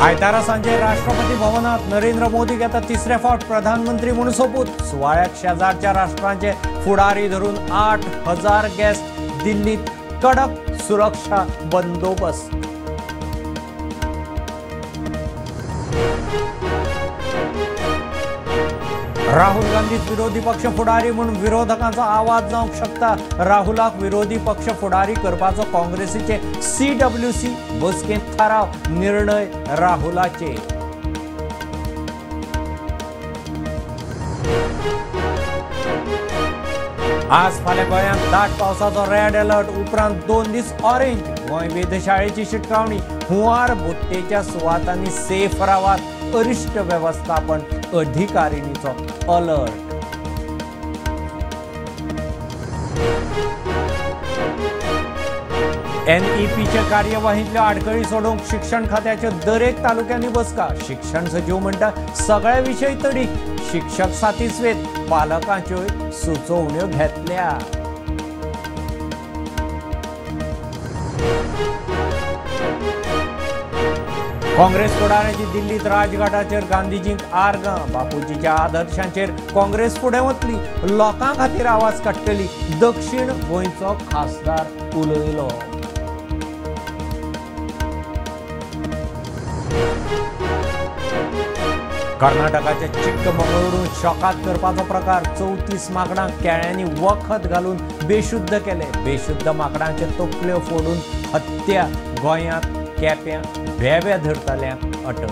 आयतारा सांजे राष्ट्रपती भवनात नरेंद्र मोदी घेता तिसरे फावट प्रधानमंत्री म्हूण सोपूत। सुवाळ्याक शेजारच्या राष्ट्रांचे फुडारी धरून 8000 गेस्ट। दिल्लीत कडक सुरक्षा बंदोबस्त। राहुल गांधीच विरोधी पक्ष फुडारी म्हूण विरोधकांचो आवाज जावंक शकता। राहुलाक विरोधी पक्ष फुडारी करपाचो काँग्रेसीचे CWC बसकेंत थाराव। निर्णय राहुलाचे। आज फाल्यां गोंयांत दाट पावसाचो रेड अलर्ट। उपरांत 2 दीस ऑरेंज। गोंय वेधशाळेची शिटकावणी। हुंवार बुट्टेच्या सुवातांनी सेफ रावात। अरिश्ट वेवस्थापन अधिकारिणीचो अलर्ट। NEPचे कार्यवाहींतल्यो आडखळी सोडोवंक शिक्षण खात्याच्यो दरेक तालुक्यांनी बसका। शिक्षण सचीव म्हणटा सगळे विशय तडीक। शिक्षक सातिस्वेत। पालकांच्योय सुचोवण्यो घेतल्या। काँग्रेस फुडाऱ्यांची दिल्लीत राजघाटाचेर गांधीजींक आर्गां। बापूजीच्या आदर्शांचेर काँग्रेस फुडें वतली। लोकां खातीर आवाज काडटली। दक्षिण गोंयचो खासदार उलयलो। कर्नाटकाच्या चिक्कमंगळुरूंत शॉकात करपाचो प्रकार। 34 माकडांक केळ्यांनी वखद घालून बेशुद्ध केले। बेशुद्ध माकडांचे तकल्यो फोडून हत्या। गोंयांत केप्यां बेबे धरतल्यांक अटक।